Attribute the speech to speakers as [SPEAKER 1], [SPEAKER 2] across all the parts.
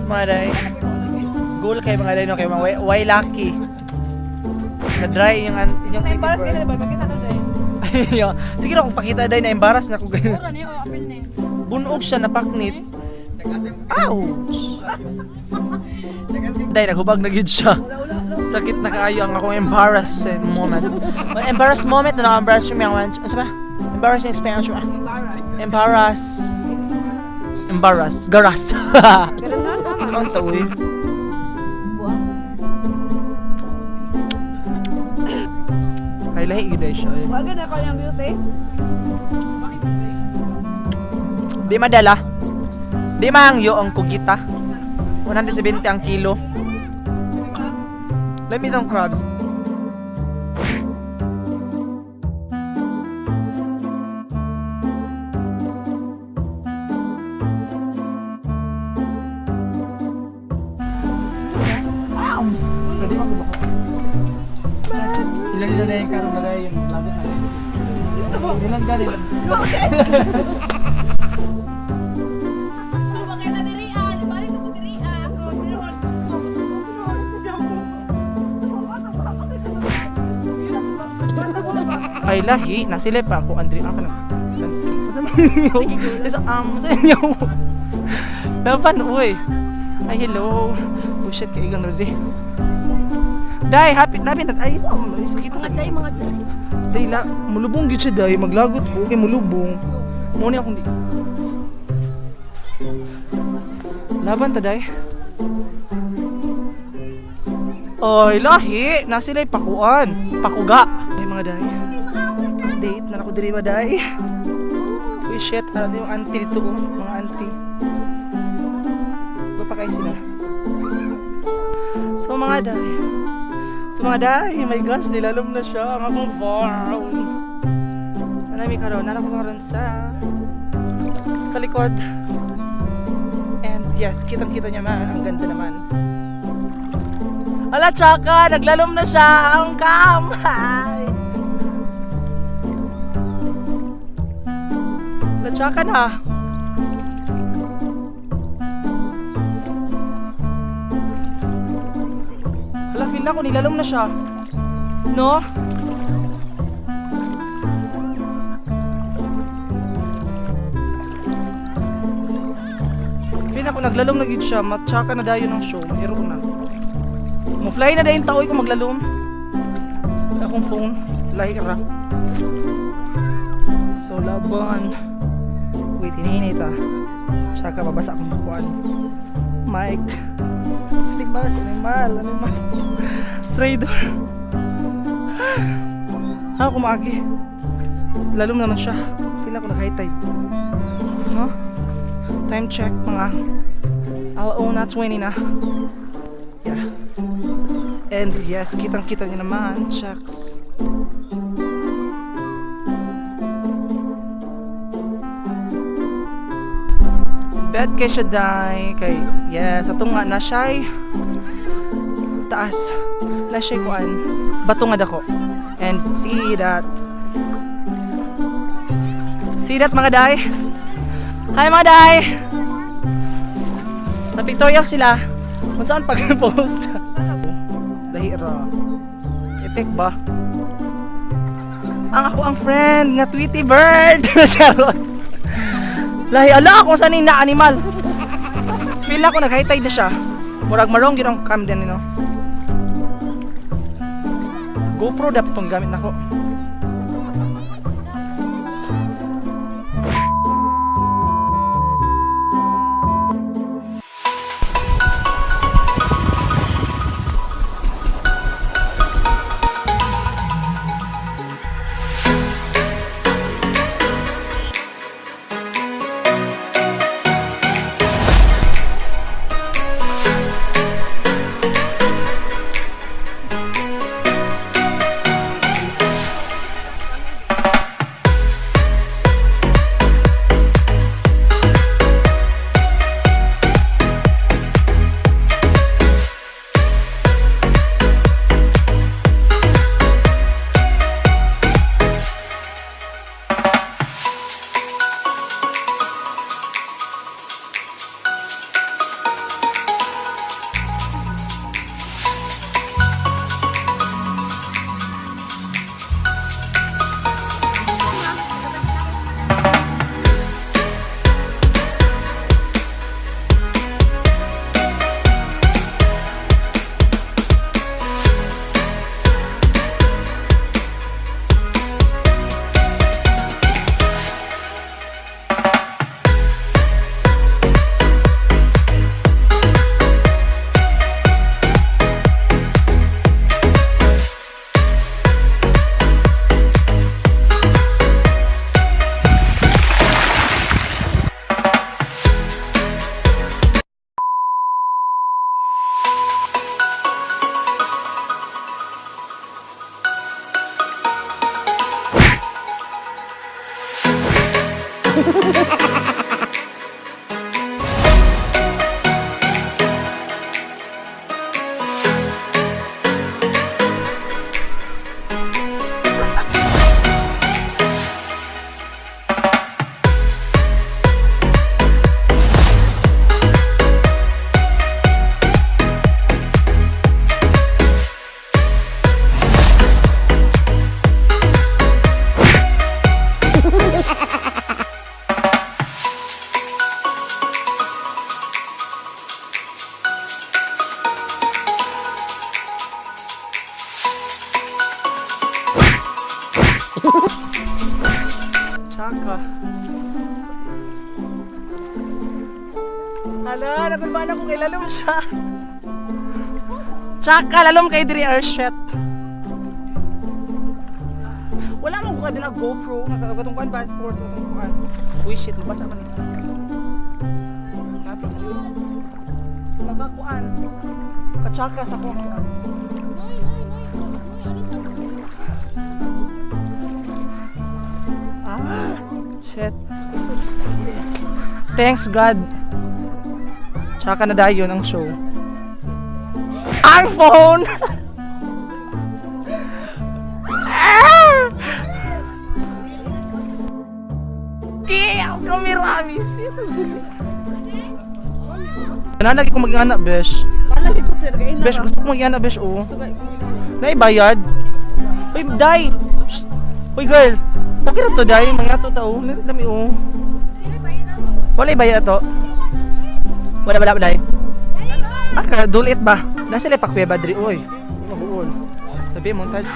[SPEAKER 1] Mga day. Goal kay mga day no, kay mga way lucky. Na-dry yung inyong Tweety
[SPEAKER 2] Na-embarrass
[SPEAKER 1] bird.
[SPEAKER 2] ka na ba? Pakita na day.
[SPEAKER 1] Ay, sige na kung pakita day, na-embarrass na ko ganyan.
[SPEAKER 2] Mura niyo, oh, apil na.
[SPEAKER 1] Bunog siya, napaknit. Ouch! Day, naghubag na gid siya. Sakit na kaayo ang akong embarrassing moment. Well, embarrassed moment na na-embarrass yung mga. Ano ba? Embarrassing experience.
[SPEAKER 2] Embarrass.
[SPEAKER 1] Embarrass. Embarrass. Garas. Ang uy.
[SPEAKER 2] Buang.
[SPEAKER 1] Ay, lahi yun eh siya, eh.
[SPEAKER 2] Wag na ko yung beauty.
[SPEAKER 1] Di madala. Di mangyo ang kugita. 170 ang kilo. Let me some crabs. Crabs! Pwede mo ba? Ilan ilan na yung karon na yung lagot na yun. Ilan galing?
[SPEAKER 2] Makita diri ah, balik ko diri ah.
[SPEAKER 1] Ay lahi, nasila pa ako Andre ako na. Sa Isa sa inyo. Laban uy. Ay hello. Oh shit, kay igang ready. Dai, happy labi na ay oh, sakit
[SPEAKER 2] Mga chay, mga chay.
[SPEAKER 1] Dai la, mulubong gyud siya dai, maglagot ko kay mulubong. Mo ni akong di. Laban ta dai. Oy, lahi, nasila'y pakuan, pakuga. Ay mga day. Date na ako diri ba day. Uy shit, ano yung auntie dito oh, mga auntie. Ba pa kayo sila. So mga day. So mga day, my gosh, nilalom na siya ang akong phone. Nanami karon, nana ko karon sa likod. And yes, kitang-kita niya man, ang ganda naman. Ala, tsaka, naglalom na siya ang cam. Hi. Ala, tsaka na. Ala, feel na ko, nilalom na siya. No? Feel na ko, naglalom na gid siya. Matsaka na dayon ng show. Iro na. Mo-fly na dayon taoy ko maglalom. Akong phone. Lahi ra. So, laban. Wait, hinihinay ta. Tsaka babasa akong kukuan. Mike. Animas, animal, animas. Trader. Ako kumaagi. Lalom naman siya. Feel ako nag-high tide. No? Time check mga alauna 20 na. Yeah. And yes, kitang-kita niyo naman. Shucks. Bet kay siya day kay yes atong nga na siya'y taas na siya'y kuan bato nga dako and see that mga day. Hi mga day, na pictorial sila kung saan pag post lahi ra effect ba ang ako ang friend nga Tweety bird. Charot. Lahi ala kung saan na animal. Feel ako nag high tide na siya. Murag marong gyud ang cam din no. GoPro dapat tong gamit nako. Tsaka. Hala, nakulbaan ako kay lalom siya. Tsaka, lalom kay diri our shit. Wala mo ko din ang GoPro. Katong kuan ba sports katong kuan. Uy shit, mabasa man ito. Kato. Pagkakuan. Katsaka sa kuan kuan. Ah, shit. Thanks God. Tsaka na dayon ang show. Ang phone! Ah! Okay, ang kamera, misis. Lagi ko mag-anak, besh. Besh, gusto ko mag-anak, besh, oh. Naibayad. Uy, day! Shh! Uy, girl! Okay ra to, day. Mga to tao. Lami, oh. Wala ibayad to. Wala, wala, wala. Ah, ka, dulit ba? Nasa sila pakweba diri, oy. Mabuol. Sabi montage.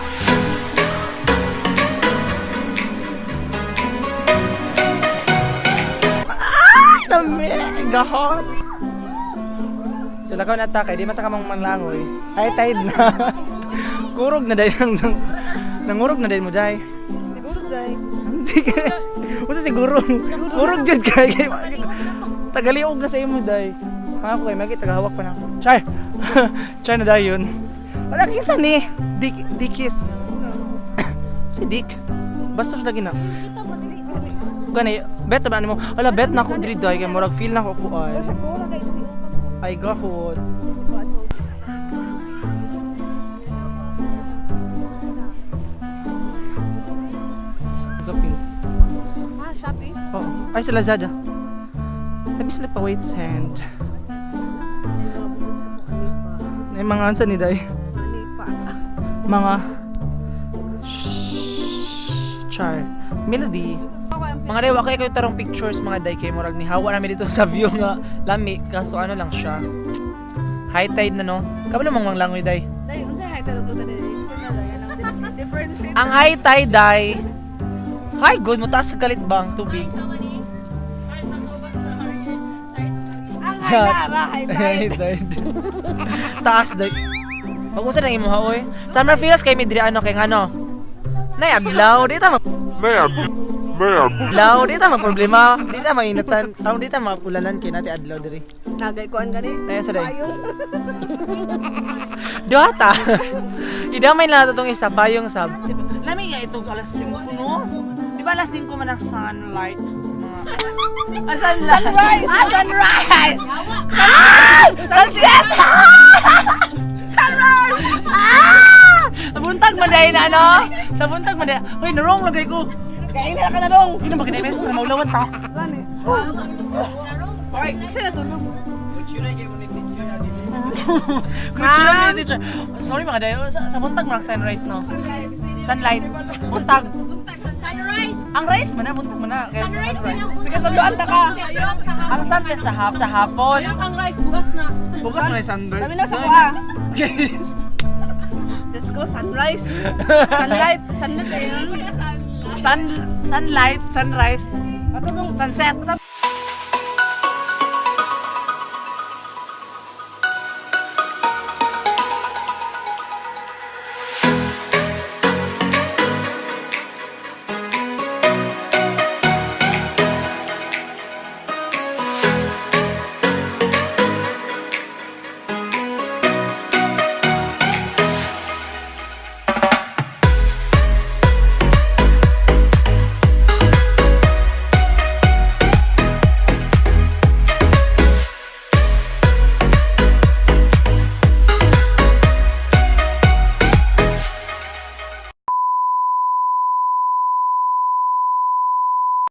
[SPEAKER 1] Ah, dami! Gahot! So lakaw na ta kay di man ta ka mang manlangoy. High tide na. Kurog na dahil nang nangurog na dahil mo day.
[SPEAKER 2] Siguro day.
[SPEAKER 1] Sige. Unsa siguro? Urog jud kay kay tagaliog na sa imo day. Mga ko kay magi tagahawak pa na ako. Char. Char na dayon. Wala kinsa ni? Dik Dikis. Si Dick. Bastos lagi na. Gani, bet ba nimo? Wala bet na ako diri day kay murag feel na ko ko ay.
[SPEAKER 2] Siguro kay diri.
[SPEAKER 1] Ay gahot. Gapin.
[SPEAKER 2] Ah, Shopee.
[SPEAKER 1] Oo. Ay, sa Lazada. Sabi sila pa wait send. Ay, mga ansa ni Day.
[SPEAKER 2] Manipa.
[SPEAKER 1] Mga... Shhh. Char. Melody. Mga day, wa kayo tarong pictures mga day kay murag ni hawa namin dito sa view nga lami kaso ano lang siya. High tide na no. Kabalo mang manglangoy day.
[SPEAKER 2] Day, unsay high tide ug low tide? Explain na lang yan ang differentiate.
[SPEAKER 1] Ang high tide day. Hi, good mo taas sa galit ba ang tubig?
[SPEAKER 2] Ang high na ra, high
[SPEAKER 1] High
[SPEAKER 2] tide.
[SPEAKER 1] tide. Taas day. Mag-unsa nang imuha oy. Summer feels kay mi diri ano kay ngano. Nay adlaw di ta mag adlaw di ta problema. Di ta mainatan. Tawag di ta maulanan kay nati adlaw diri.
[SPEAKER 2] Nagay kuan gani.
[SPEAKER 1] Tayo sa day.
[SPEAKER 2] Payong.
[SPEAKER 1] Duha ta. Idamay na nato tong isa payong sab. Lami nga itong alas 5 no. Di ba alas 5 man ang sunlight? Ah, sunlight.
[SPEAKER 2] Sunrise!
[SPEAKER 1] Ah, sunrise! Ah! Sunset!
[SPEAKER 2] Sunrise!
[SPEAKER 1] Ah! Sa buntag man dahil na ano? Sa buntag man dahil. Hoy, narong lagay ko.
[SPEAKER 2] Kain na ka na dong.
[SPEAKER 1] Yun ang maganda yung maulawan ta.
[SPEAKER 2] Gani. Ay, kasi natulog.
[SPEAKER 1] Kutsura ni teacher. Sorry mga dayo, sa buntag man ang sunrise no. Sunlight. Buntag.
[SPEAKER 3] Sunrise!
[SPEAKER 1] Ang rice man na, buntag man na. Kaya
[SPEAKER 3] Sunrise na yung
[SPEAKER 2] Sige, tuluan ta ka.
[SPEAKER 1] Ang sunset sa hapon.
[SPEAKER 3] Ang rice bugas na.
[SPEAKER 1] Bukas man ay sunrise.
[SPEAKER 2] Kami na sa kuha.
[SPEAKER 1] Okay.
[SPEAKER 2] Let's go, sunrise. Sunlight. Sunlight eh.
[SPEAKER 1] Sunlight, sunrise,
[SPEAKER 2] Ato bang
[SPEAKER 1] sunset.